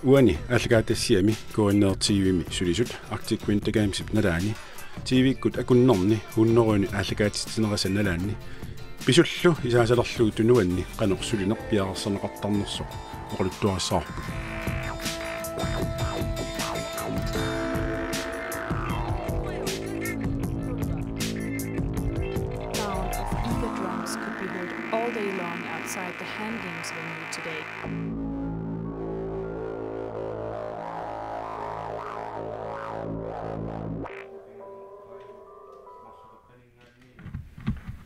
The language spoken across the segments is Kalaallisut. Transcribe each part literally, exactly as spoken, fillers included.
Uani aallakaatitassiami K N R T V-mi sulisut Arctic Winter Gamesip nalaani, T V-kkut akunnerni hunnorujuni aallakaatitsinerisa nalaani, pisullu isaasalerlugu tunuanni qanoq sulineq piareersarneqartarnersoq oqaluttuarissavarput. Sound of ega drums could be heard all day long outside the hand games venue today.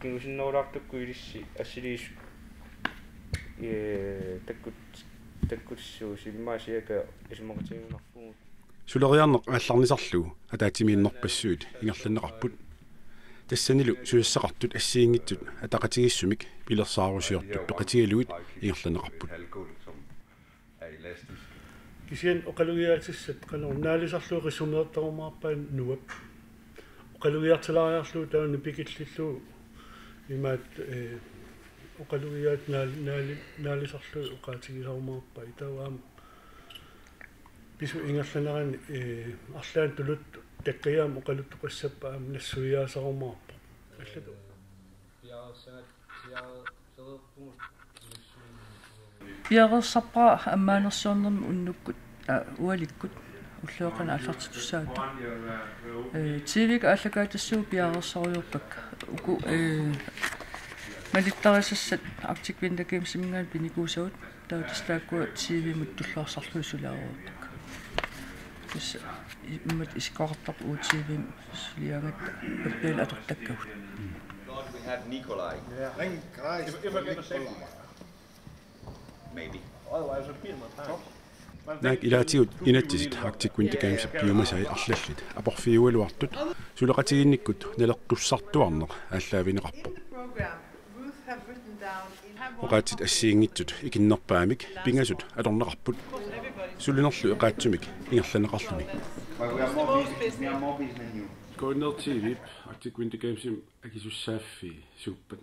Kingusinnerulaartukkut ilissi assiliisut, ee, takkut-, takkutissuusi immaasiaka isumaqatigiinnarpugut. Suleriarneq aallarnisarlugu ataatsimiinnerpassuit ingerlanneqarput. Tassanilu susassaqartut assigiinngitsut ataqatigiissumik pilersaarusiortut peqatigalugit ingerlanneqarput. Kisianni oqalugiaatissat qanoq naalisarlugu qissumeertarumaarpaat nuap. Oqalugiartilaariarlugu taanna pikillillugu imaat, ee, oqalugiaat naal-, naali-, naalisarlugu oqaatigisarumaarpaat. Taava aamma pisut ingerlanerani, ee, arlaannik tuluttut takkajaam oqaluttoqassappat aamma nassuiaasarumaarpoq. Allatut. Piareersarpara ammaanersiornermi unnukkut, aa, ualikkut ulloqeqqanut aallartittussaagatta. Ee, T V-kkut aallakaatitassagut piareersarujoorpakka. Uku, ee, malittarisassat Arctic Winter Gamesiminngaanniit pinikuusagut, taava tassa taakkua T V-mut tulluarsarlugit suliareerpakka. Tassa i-, imatut isikkoqartarput U T V-mi suliagatta pappianik atortakkagut. God, we have Nikolai. Yeah. Thank Christ. If, if I get the same one. Maybe. Otherwise, I'd be in my pants. Naak ilaatigut inatsisit Arctic Winter Gamesip piumasai arlallit aporfigiugaluartut suleqatigiinnikkut naleqqussartuarneq aallaavigineqarpoq. Oqaatsit assigiinngitsut ikinnerpaamik pingasut atorneqarput. Sulinerlu eqaatsumik ingerlanneqarluni. K N R T V-p Arctic Winter Gamesimi akisussaaffii suuppat?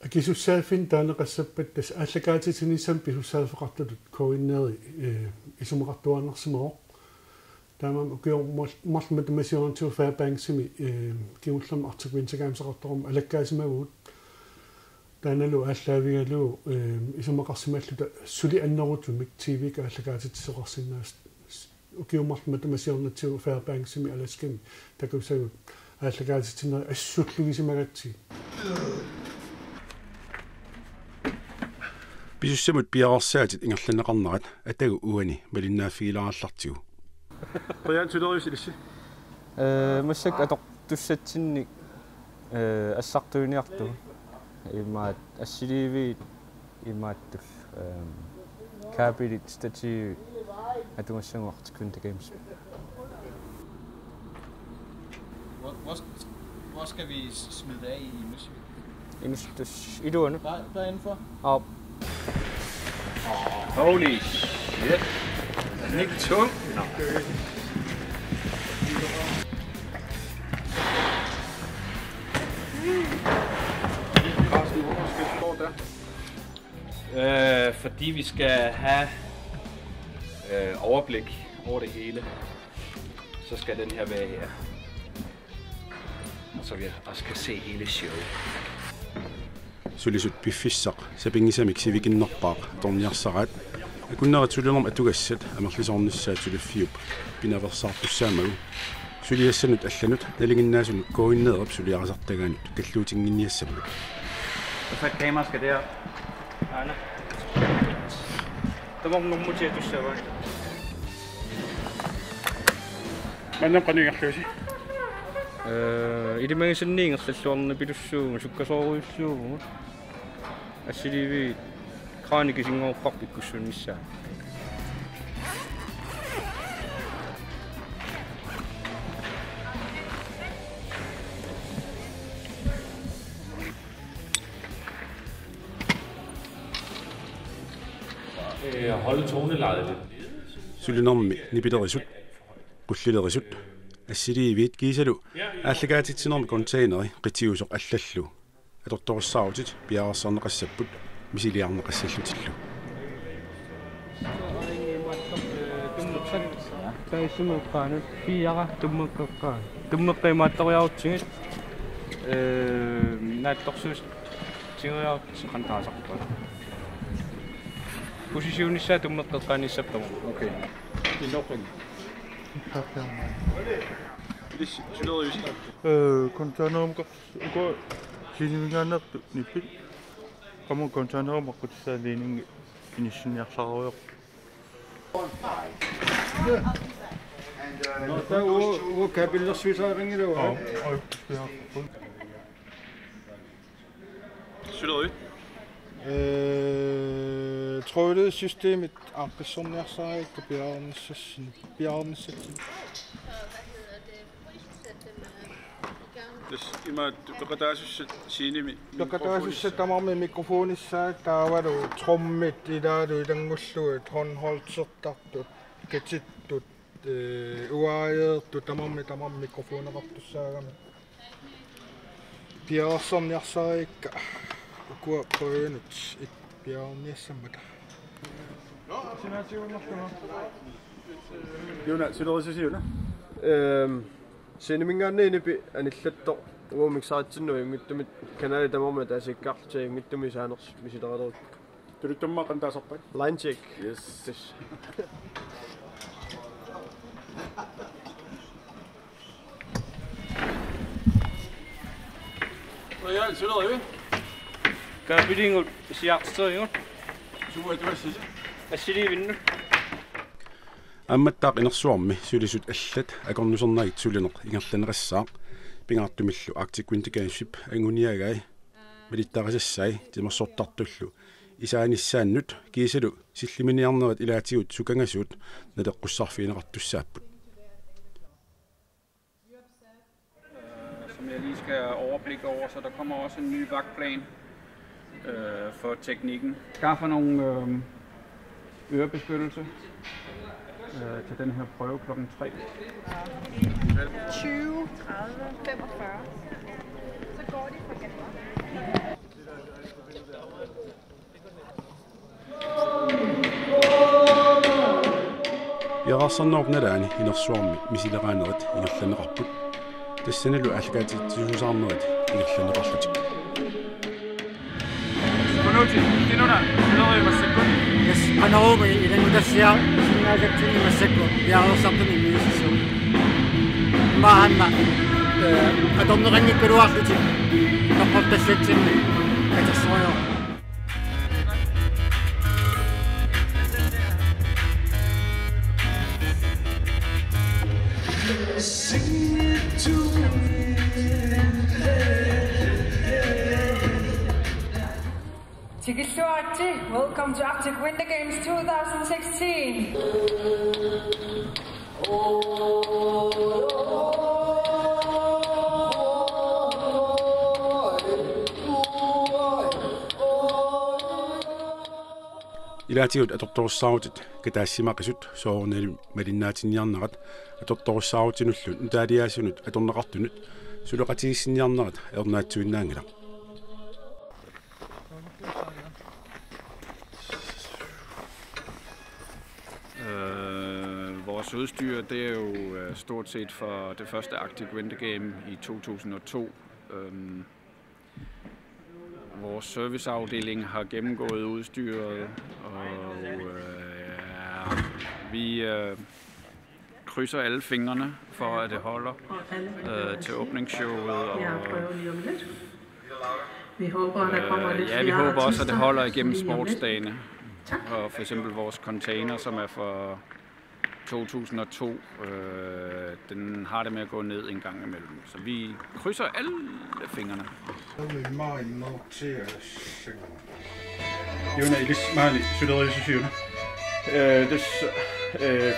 Akisussaaffiini taaneqassappat tassa aallakaatitsinissamut pisussaaffeqartutut K N R-i, ee, isumaqartuaannarsimavoq. Taamaammat ukioq mar-, marluk matuma siornatigut Fairbanksimi, ee, kingullermi Arctic Winter Games-eqartoqarmat alakkaasimavugut. Taannalu aallaavigalugu, ee, isumaqarsimalluta suli annerutumik T V-kkut aallakaatitsisoqarsinnaasut. Ukioq marluk matuma siornatigut Fairbanksimi Alaskami takusagut aallakaatitsinerit assullugisimagatsigu. Pisussamut piareersaatit ingerlanneqarnerat atagu uani malinnaaffigilaarallartigu. Brian, suleriusi ilissi? Ee, massakkut atortussatsinnik, ee, assartuiniartugut. Imaat assiliiviit imaattut, ehm, kaapilit stativit atugassagut Arctic Winter Games. Hvor, hvor, hvor skal vi s-, smide det af i, i Møsvik? Inuussuttussaq iluanut. Bare, bare indenfor? Aap. Holy shit. Den er ikke tung. Nå. Carsten, hvorfor skal du stå der? Øh, fordi vi skal have, øh, overblik over det hele, så skal den her være her. Og så vi også kan se hele showet. Sulisut piffissaq sapinngisamik sivikinnerpaaq atorniarsaraat akunnerit sulinermut atugassat amerlisoornissaat suliffiup pinaveersaartussaammagu suliassanut allanut nalinginnaasunut K N R-ip suliarisartagaanut kalluutinnginiassammat. Hvad for et kamera skal det her? Aana. Tamarmi nummer ti tussaavai. Maanna qanoq ingerlasusi? Ee, ilimagisannik ingerlalluarnapilussuuvugut, sukkasoorujussuuvugut. Assiliiviit kraani kisinngorparput ikkussuunnissaa. Øh, holde tonelejet lidt nede, synes jeg. Sulinermi nipilerisut, qullilerisut, assiliiviit kiisalu aallakaatitsinermi containeri qitiusoq allallu atortorissaarutit piareersarneqassapput misiliarneqassallutillu. Taissumik eqqaanut fire tummeqqeqqaat. Tummeqqeqqimaattoriarutsigit, ee, naatsorsuutigeriarutsigit qantaasarpaat. Positionissaa tummeqqeqqaanissappagut. Okay. Isoqin. Ilissi, suleriusi. Ee, containerimut uku scenemingaanneersut nipi. Qamuuna containerimut aqqutissaalinningi inissinniarsareerpoq. Nå, der er ude, ude kapillersuisaaringilawa. Suleriusi. Øh, trådled systemit aaqqissorniarsaraakka piareernissassin, piareernissassin. Tassa imaattoq peqataasussat scenemi. Peqataasussat mikrofonissaat. Tamarmik mikrofonissaat taavalu trommit ilaalu ilanngullugit håndholdertartut katittut, ee, uaajeertut tamarmik tamarmik mikrofoneqartussaagami. Piareersarniarsaraakka ukua prøvenut ik piareerniassammata. Juna, suleriusi Juna. Øhm, scenemingaanniit nipi anillattoq uagut mixeritsinnut ajunngitsumik kanalit tamarmik ataasiakkaarlutik ajunngitsumik saanersut misileralerput. Tuluttummaa qantaasarpat? Line check. Yes. Yes. Suleriusi. Kapilingut siarserigut. Suuatuassisi. Assiliivinnut. Aammattaaq inersuarmi sulisut allat akornusernagit sulineq ingerlanneqassaaq pingaartumillu Arctic Winter Gamesip anguniagai malittarisassai timersortartullu isaanissaannut kiisalu sillimaniarnerit ilaatigut sukangasuut naleqqussarfigineqartussaapput. Som jeg lige skal have overblik over, så der kommer også en ny vagtplan øh, for teknikken. Skaffer nogle øh, ørebeskyttelse øh, til den her prøve klokken tre. Tyve, tredive, femogfyrre. Så går de fra gaden. Piareersarnerup nalaani inersuarmi misileraanerit ingerlanneqarput. Tassanilu aallakaatitsisuusaarnerit ingerlanneqarlutik. Kunuuti, kinuna, suleriusi massakkut. Yes, Qanorooq ilanngutassiaq sinnaasatsinni massakkut piareersartuni immiussissuugut. Maanna, eh, atorneqanngikkaluarlutik toqqortassatsinni katersorujussuuvoq. Tikilluaritsi, welcome to Arctic Winter Games two thousand sixteen. Ilaatigut atortorussaarutit kataassimaqisut soorunalimi malinnaatinniarnerat atortorussaarutinullu nutaaliaasunut atorneqartunut suleqatigiissinniarnerat ajornaatsuinnaanngilaq. Øh, vores udstyr, det er jo øh, stort set fra det første Arctic Winter Game i to tusind og to. Øhm, vores serviceafdeling har gennemgået udstyret, og øh, vi øh, krydser alle fingrene for, at det holder øh, til åbningsshowet. Og, Vi håber, der kommer øh, lidt ja, vi håber også, at det holder igennem sportsdagene. Tak. Og for eksempel vores container, som er for to tusind og to, øh, den har det med at gå ned en gang imellem. Så vi krydser alle fingrene. Juna, ilissi maani suleriusi Juna. Øh, det, øh,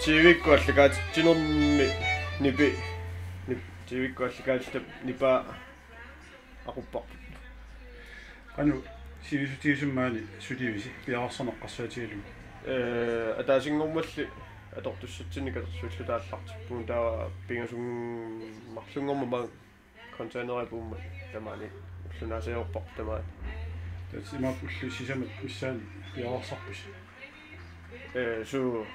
T V-kkut aallakaatitsinermi nipi, nip, T V-kkut aallakaatitap nipaa aqupparput. Qanoq sivisutigisumik maani sulivisi piareersarneq eqqarsaatigalugu? Øh, ataasinngormalli atortussatsinnik katersuilluta aallartippugut, taava pingasunngor-, marlunngormat maanga containerip puummat tamaani ulloq naasajaarparput tamaani. Tassa imaappoq ullut sisamat missaanni piareersarpusi? Øh, suu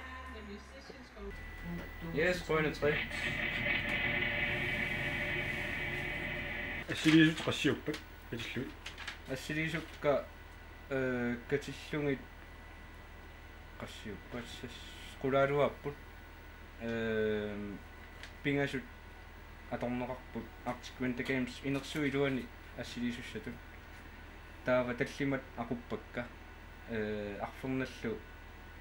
Yes, point tre. Assiliisut qassiuppat katillugit? Assiliisukka, øh, katillugit qassiuppat, sas-, qulaaluaapput. Øhm, pingasut atorneqarput Arctic Winter Games inersuup iluani assiliisussatut. Taava tallimat aquppakka, øh, arfernallu,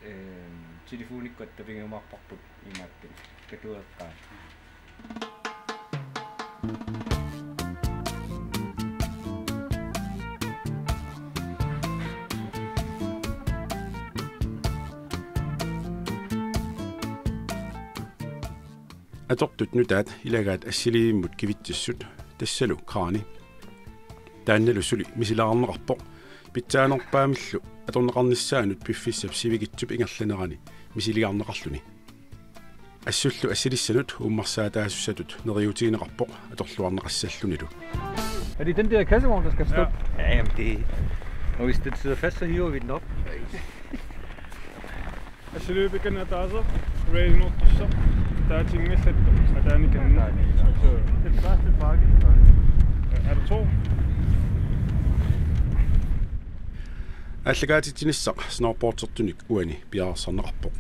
øhm, telefonikkut attavigiumaarparput imaattoq: Katueqqaat. Atortut nutaat ilagaat assiliivimmut kivitsissut, tassalu kraani. Taannalu suli misilaarneqarpoq pitsaanerpaamillu atorneqarnissaanut piffissap sivikitsup ingerlanerani misiliarneqarluni. Assullu assilissanut uummarsaataasussatut neriuutigineqarpoq atorluarneqassallunilu. Er det den der kassevogn, der skal stoppe? Ja, jamen det... Og hvis den sidder fast, så hiver vi den op. Assilivik ataaseq, ready, nuuttussaq, taatinngallattoq, ataanikanni. Den første pakke. Er der to? Aallakaatitsinissaq snowboardertunik uani piareersarneqarpoq.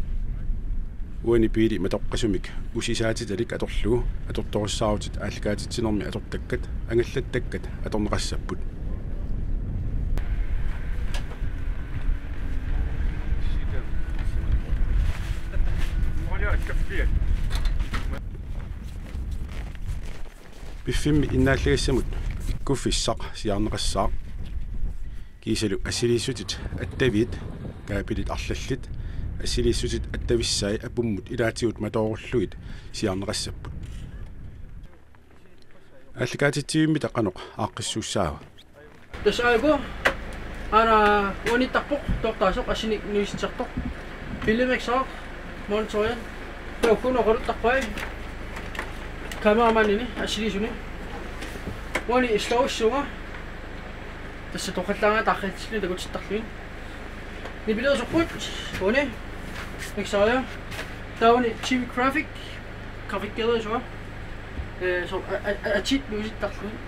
Uani biili matoqqasumik usisaatitalik atorlugu atortorissaarutit aallakaatitsinermi atortakkat angallattakkat atorneqassapput. Piffimmi innaallagissamut ikkuffissaq siaarneqassaaq. Kiisalu assiliissutit attaviit, kaabilit arlallit, assiliissutit attavissaat apummut ilaatigut matoorullugit siaarneqassapput. Aallakaatitsivimmita qanoq aaqqissuussaava? Tassa aajuku aana uanittarpoq toortaasoq assinik nuisitsisartoq. Billimik saaq, monitorian. Taakku oqaluttarpai kameramanini assiliisuni. Uani slowssuunga. Tassa toqallaanga taqqitsinni takutittarlugit. Nipilersupput uani. Miksaria. Taavani T V Graphic. Grafikkeersuaq. Øh, så a, a, a, atit nuisittarlugit.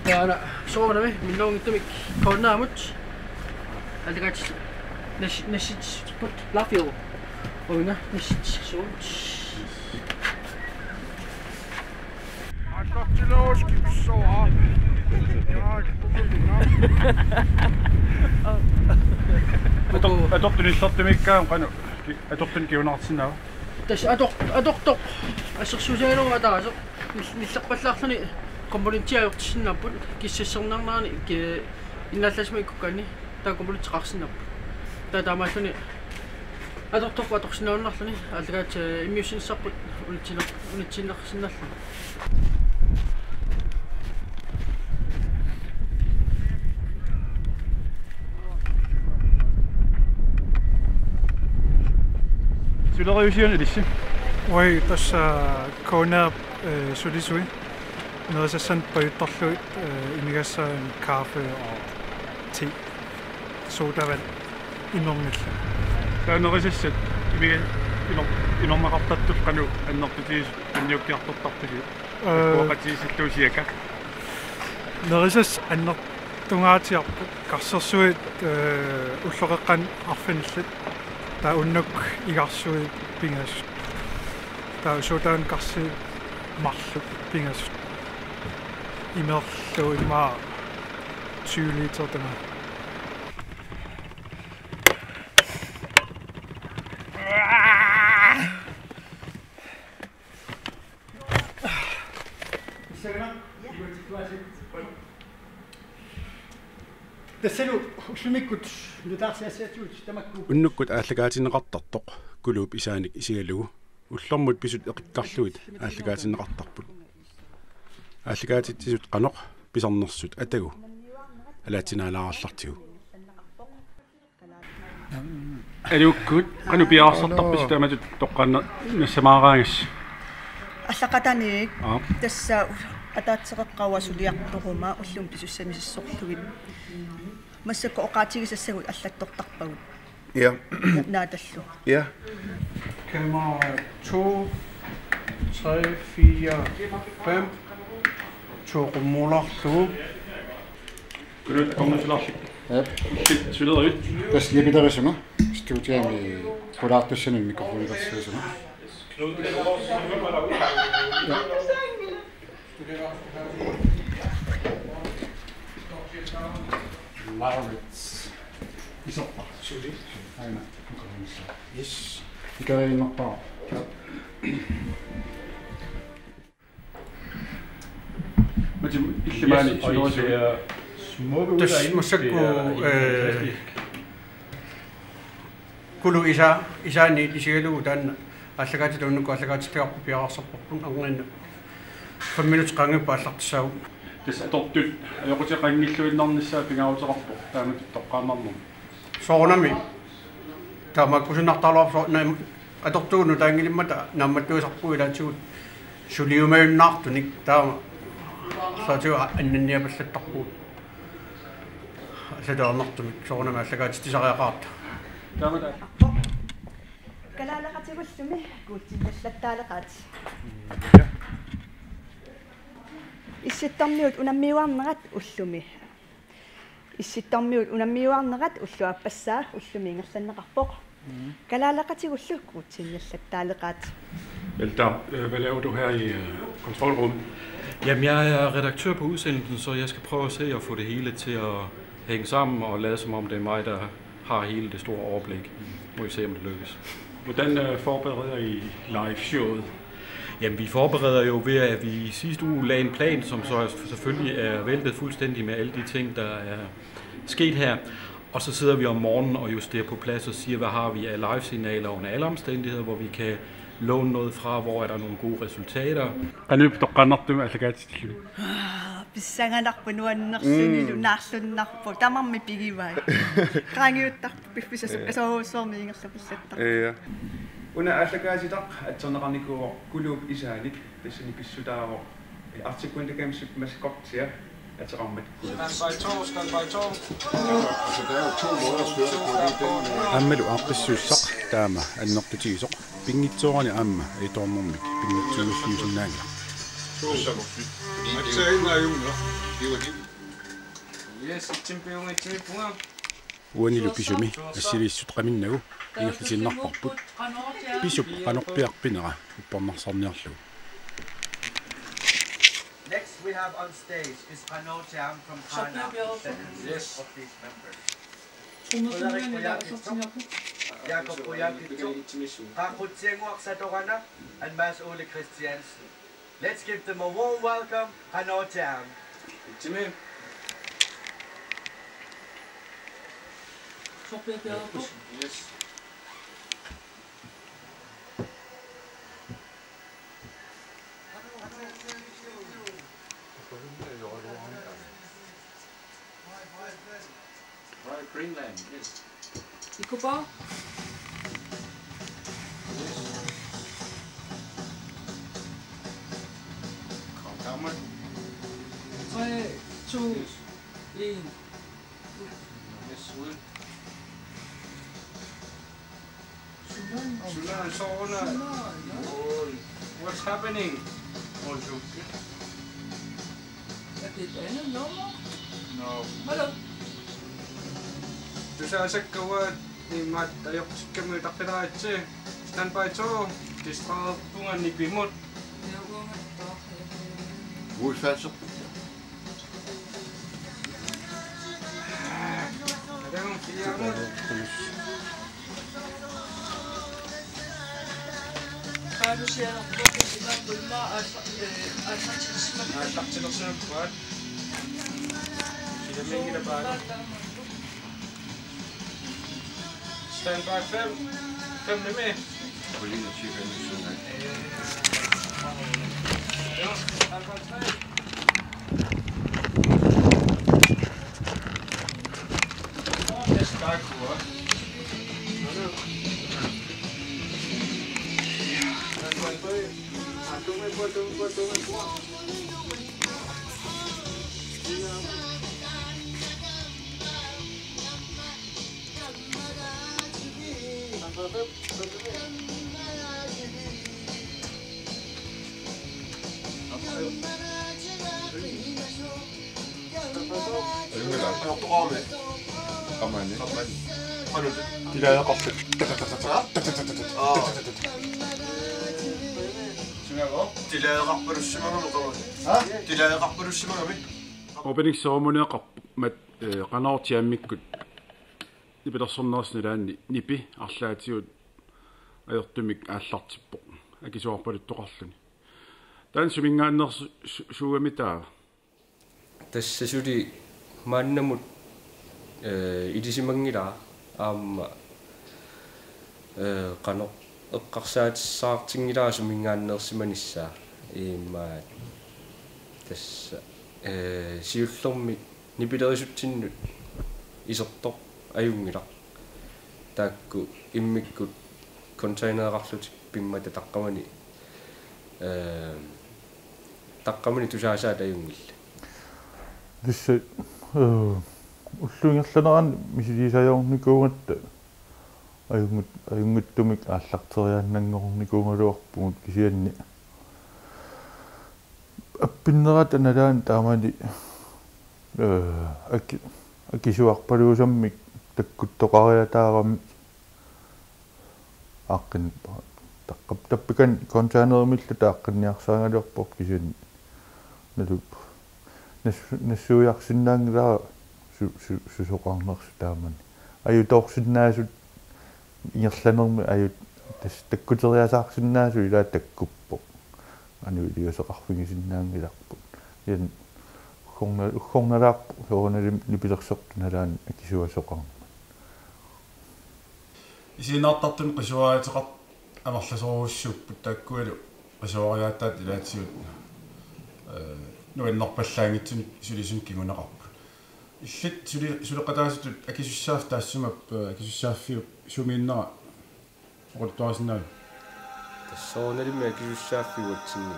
Taanna soorunami minnerunngitsumik Cornerimut. Aallakaat-, nas-, nassitsisarput Bluefield. Uunga nassitsisarsugut. Ator-, atortut nillertumikkaangat qanoq ki-, atortunik kinguneqarsinnaava? Tassa ator-, atortoq assersuusaralugu ataaseq nil-, nillerpallaarluni komponentia ajortissinnaapput, kissassarniarnerani ki-, innaallaassamik ikkukkaanni taava komponenteqarsinnaapput. Taava taamaalluni atortorput atorsinnaannarluni aallakaat, øh, immiussinissarput unitsinner-, unitsinneqarsinnaalluni. Suleriusiuna ilissi? Uagut tassa Cornerip, øh, sulisui. Nerisassanik pajuttarlugit, øh, imigassaani kaffe og te. Sodavand imerngillat. Taava nerisassat imiga-, imer-, imerneqartartut qanoq annertutigisut tunniukkiartortartusi? Øh. Takuaqatigiissillugu siaka. Nerisassat annertungaatsiarput, karsersuit, øh, ulloqeqqanut arfinillit. Taava unnuk igarsuit pingasut. Taava sodavand karsi marluk pingasut. Imerlu immaqa tyve liter tamaat. Tassalu ullumikkut nutaarsiassaatsigut tamakku. Unnukkut aallakaatinneqartartoq Kuluup isaanik isigalugu ullormut pisut eqikkarlugit aallakaatinneqartarput. Aallakaatitsisut qanoq pisarnersut atagu alaatsinaalaarallartigu. Aluukkut, qanoq piareersartarpisi taamatut toqqaanna-, nassamaaraangassi? Allaqqataaniit. Aap. Tassa ataatsip eqqaa suliartoruma ullumi pisussaamisassorlugit. Massakkut oqaatigisassagut allattortarpagut. Ja. Naatallu. Ja. Kamera to, tre, fire, fem. To qummularlugu. Kulut qummularlugu. Jep. Shit, sulerit. Tassa Jeppe Davidsen, studiami pulaartussanut mikrofonilersuusunga. Laurits. Isorpaq. Suli. Aina. Yes. Ikariinnarpara. Matim, illit maani. Yes, og I ser smukke ud derinde. Tassa massakkut, øh, Kulu isa, isaani isigalugu taanna aallakaatitaq unnukkut aallakaatitsigaarput piareersarparput, anginnaq fem minutsit qaangiuppata aallartissaagut. Tassa atortut ajoquteqanngilluinnarnissaat pingaaruteqarpoq taamatut toqqaannarnermi. Soorunami taamaakkusunnartaraluarpoq, soorunami atortugut nutaanngilimmata naammattuisarpugut ilaatigut suliumajunnaartunik, taama soorlu annanniapallattarpugut. Allatut ajornartumik soorunami aallakaatitsisariaqartoq. Taama taava. Kalaaleqatigullu kuutsinniallattaaleqaat. Issittormiut unammiuarnerat ullumi. Issittormiut unammiuarnerat ulloq aappassaa ullumi ingerlanneqarpoq. Mm. Kalaaleqatigullu kuutsinniallattaaleqaat. Elter, øh, hvad laver du her i, øh, kontrolrum? Jamen, jeg er redaktør på udsendelsen, så jeg skal prøve at se at få det hele til at hænge sammen og lade, som om det er mig, der har hele det store overblik. Må vi se, om det lykkes. Hvordan, øh, forbereder I liveshowet? Jamen, vi forbereder jo ved, at vi i sidste uge lagde en plan, som så selvfølgelig er væltet fuldstændig med alle de ting, der er sket her. Og så sidder vi om morgenen og justerer på plads og siger, hvad har vi af live-signaler under alle omstændigheder, hvor vi kan låne noget fra, hvor er der nogle gode resultater. Qanoq toqqaannartumik aallakaatitillugit? Pissanganarpoq, nuannersunilu. Mm. Naallunnarpoq, tamarmik pigivai. Qaangiuttarpoq piffissaq. Ja. Sukkasuumik ingerlapallattarpoq. Ja. Una aallakaatitaq atserneqarnikuuvoq Kuluup isaanik, tassani pissutaavoq Arctic Winter Games-ip maskottia ateqarmat Kulu. Standby to, standby to. Altså, der er jo to måder at spille det på. Det er den, øh, aammalu aaqqissuussaq taama annertutigisoq. Pinngitsoorani aamma ajutoornermik pinngitsuusiusinnaanngilaq. Uanilu pisumi assiliissut qaminnagu ingerlatiinnarparput. Pisup qanorpiarpinera uppernarsarniarlugu. Next we have on stage is Qanoq Cham from Qanaq, the second of these members. Ulrik Qujaukitsoq, Jakob Qujaukitsoq, Qaaqqutsiannguaq Satoranaq, and Mads Ole Christiansen. Let's give them a warm welcome, Qanoq Cham. Jimmy. Yes. Right, Greenland, yes. Ikuppa? Yes. Kom, kom. Tre, to, yes. En. Yes, ud. Sulan, sooruna. Sulan, ja. Oi. What's happening? Oi, su-. Er det et andet nummer? Nå. Hallo? Du sagde altså, at det er mig, der er jo, skal man, der finder et til. Standby to. Det er streget på en i Bimut. Hvor er fast? Standby fem. Fem med. Ajortoqarami. Qamani. Qanut. Tilaajaqarput. Aa. Sunaago? Tilaajaqarpalussimagami qamani. Ha? Tilaajaqarpalussimagami. Opening ceremoniaqarmat, eh, Qanorooq Jammikkut nipilersornerup nalaani nipi arlaatigut ajortumik aallartippoq. Akisuarpaluttoqarluni. Taanna suminngaanneersu-, su-, suugami taava? Tassa suli maannamut, eh, ilisimanngilara aamma, eh, qanoq eqqarsaatissaartinngilara suminngaanneersimanissaa immaqa tassa, eh, siullermik nipilerisatsinnut isertoq ajunngilaq. Taakku immikkut containereqarlutik pimmata taqqamani, eh, taqqamani tusaasaat ajunngillat. Tassa, eh, ullup ingerlanerani misiliisaajoornikuugatta ajunngit-, ajunngitsumik aallarteriaannanngornikuugaluarpugut kisianni appinnerata nalaani taamani, eh, aki-, akisuarpaluusammik takkuttoqariataarami aaqqin-, taqqap-, tappikani containerimilluta aaqqinniarsarigaluarpoq kisianni nalup nas-, nassuiarsinnaanngilara su-, su-, susoqarnersoq taamani. Ajutoorsinnaasut ingerlanermi ajut-, tassa takkuteriasaarsinnaasut ilaat takkuppoq. Anu iliuuseqarfigisinnaanngilarput. Ian uggorna-, uggornalaarpoq soorunalimi nipilersortut nalaani akisuasoqarmat. Isiginnaartartuni qisuariaateqartut amerlasoorujussuupput taakkualu qisuariaataat ilaatigut, eh, nuannerpallaanngitsunik sulisunik kinguneqarput. Illit suli-, suleqataasutut akisussaaffik taassuma, eh, akisussaaffiup sumiinnera oqaluttuarisinnaaviuk? Tassa soorunalimi akisussaaffiup uatsinni.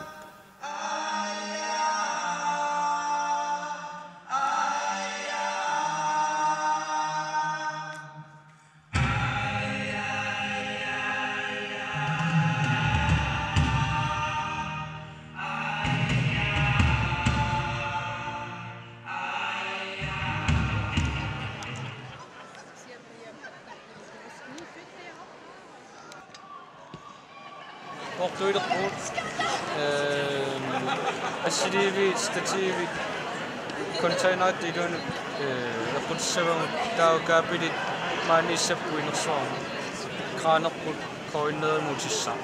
Poortuilerpugut, ehm, assiliivik, stativik, containerit iluanut, eh, eqqutissavagut, taava kaapilit maaniissapput inersuarmi. Kranerput coinerimut utissaaq.